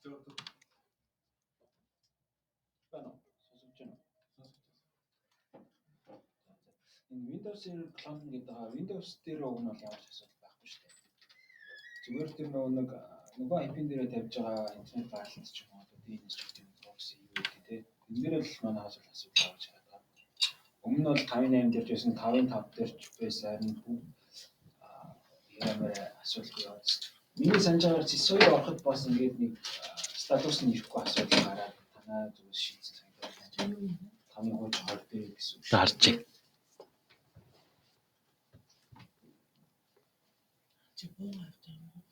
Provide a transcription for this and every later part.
Зөв зөв. Байна уу? Сонсогдож байна уу? Сонсогдож. За за. Энэ Windows Server Clone гэдэг байгаа. Windows дээр уг нь бол ямар ч асуудал байхгүй шүү дээ. Зүгээр тэр нөгөө нэг нөгөө IP-н дээрээ тавьж байгаа интернет гаралт ч юм уу одоо DNS ч гэдэг юм proxy юу гэдэг те. Энэ дээр л манайхаас бол асуудал гарч ирээд байгаа. Өмнө нь бол 5.8 дээр ч байсан, 5.5 дээр ч байсан, харин бүгд ямар асуудалгүй яваад. Миний санаж байгаагаар CISO-д ороход бас ингээд нэг статус нь ирэхгүй асуудал гараад танаа зүгээс шийдсэн санагдаад байна. Таны хууч 20 дээр гэсэн үг шүү. Харж. Чи буугаа авч байгаа юм уу?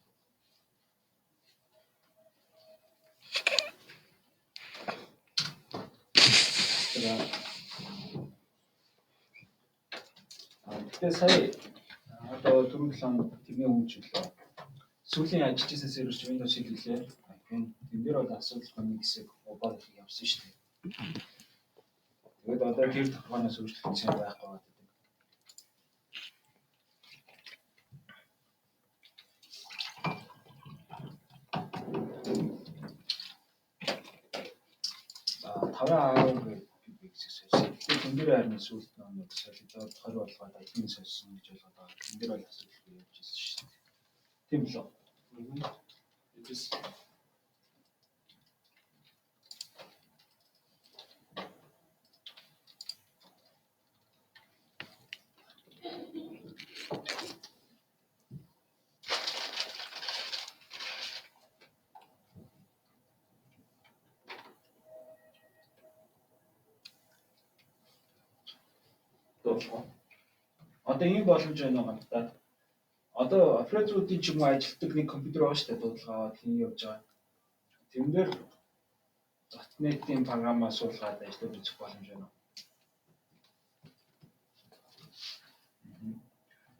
Тэгэхээр сая одоо түрүү 7 хоног тэрний өмнө ч үлээ. Сүүлийн ажиллаж байсан сервер чи Windows хэллээ. Тэн дээр бол асуудалгүй нэг хэсэг мобайл явсан шүү дээ. Тэгээд одоо тэр тохиолдолд өөрчлөгдсөн байхгүй байдаг. За 5.10 гэдэг PBX-ийг сольсон. Тэгэхээр тэн дээр харин сүүлд нэг солигдоод 20 болгоод админ сольсон гэж ойлгоод байгаа. Тэн дээр бол асуудалгүй явж ирсэн шүү дээ. Тийм л үү? It is. Дуудлага. Одоо ийм боломж байна уу гамтаа. Одоо операторуудын ч юм уу ажилтдаг нэг компьютер байгаа шүү дээ, дуудлага аваад хийн явж байгаа. Тэрэн дээр .NET-ийн програмаа суулгаад ажиллаж үзэх боломж байна уу?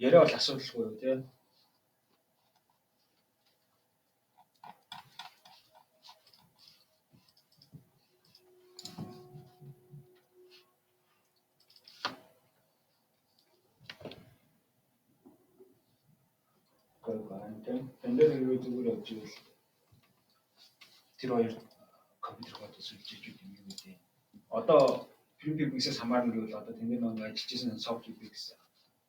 Яриа бол асуудалгүй юу те? Үгүй тийм. Тэн дээр хэрвээ зүгээр явж ивэл тэр хоёр компьютер код сүлжээж юм юу гэдэг. Одоо PBX-ээс хамаарна гэвэл одоо тэн дээр нэг ажиллаж исэн soft PBX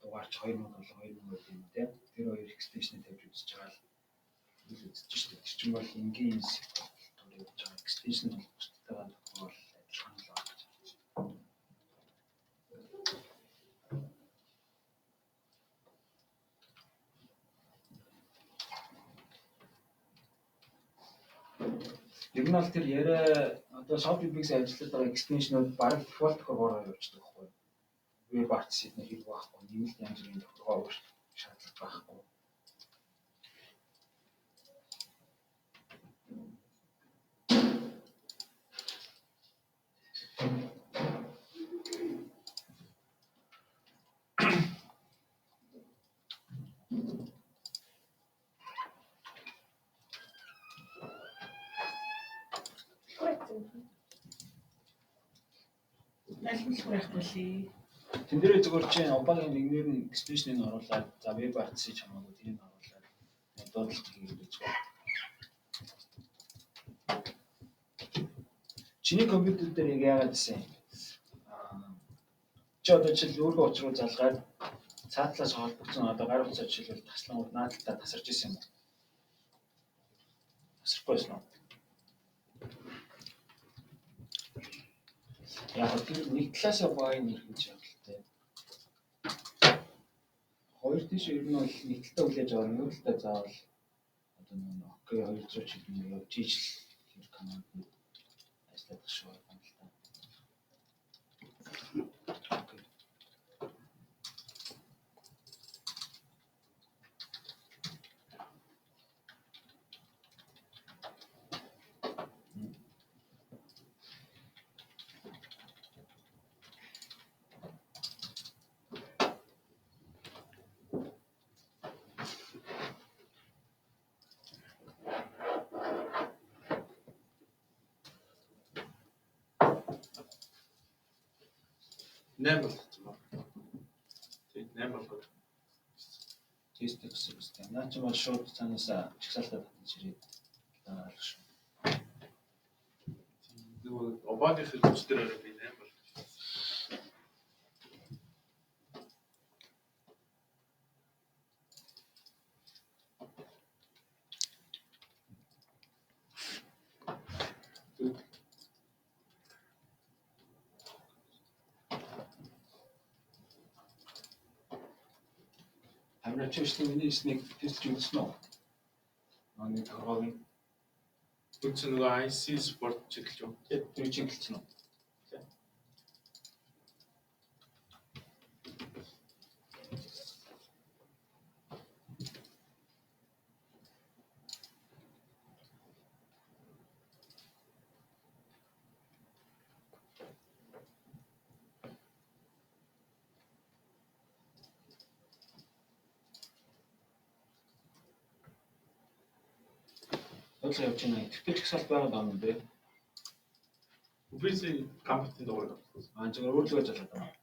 дугаарч 2007 2000 гэдэг юм те. Тэр хоёр extension-ыг тавьж үзэж байгаа л үзэж штэ. Тэр чинь бол энгийн support явж байгаа extension бол бусдтайгаа тохиол адилхан л байна гэж байна. Ер нь бол тэр яриа одоо SoftBank-ийн ажиллаад байгаа extension-ууд бараг default тохиогоор явуулдаг байхгүй юу? WebRTC эднэр хэрэг байхгүй, нэмэлт янз бүрийн тохиргоо өөрчлөх шаардлага байхгүй. Аль нь болохоор байхгүй лээ. Тэн дээрээ зүгээр чинь Obama-гийн нэгнэр нь extension-ыг оруулаад за WebRTC ч хамаагүй тэрийг оруулаад дуудлага хийгээд үзэх. Чиний компьютер дээр яг яагаад гэсэн юм? Чи одоо жишээл өөрийнхөө учир руу залгаад цаатлаас холбогдсон одоо гар утсаа жишээлбэл таслангууд наадталтаа тасарч исэн юм уу? Тасрахгүй байсан уу? Яг тэр нэг талаасаа гоё нэрхэн шаардлагатай. Хоёр тийш ер нь бол нэг талдаа хүлээж аваад нөгөө талдаа заавал одоо нөгөө окей 200 ч гэдэг юм явж ижил тэр команд нь ажиллах шиг байна л та. Окей. Найм болгоцсон ба. Тийм, 8 болгоод. Тест гэсэн үстэй. Наа чи бол шууд цаанаас чагсаалтаа татаж ирээд дараа алах шүү. Нөгөө Обамагийн хүч дээр орой би 8 болдог. Амраач миний эснийг тестж үзсэн үү? Нэг тохиргоог нь Үгүй нөгөө IC support чиглэж юу? Тэр чиглэлсэн үү? Ойлгоо явж байна. Идэвхтэй жагсаалт байгаа даа юм бэ? Би сая гамбитын дугаар. Аа зүгээр өөрлөгөө залгаад байна.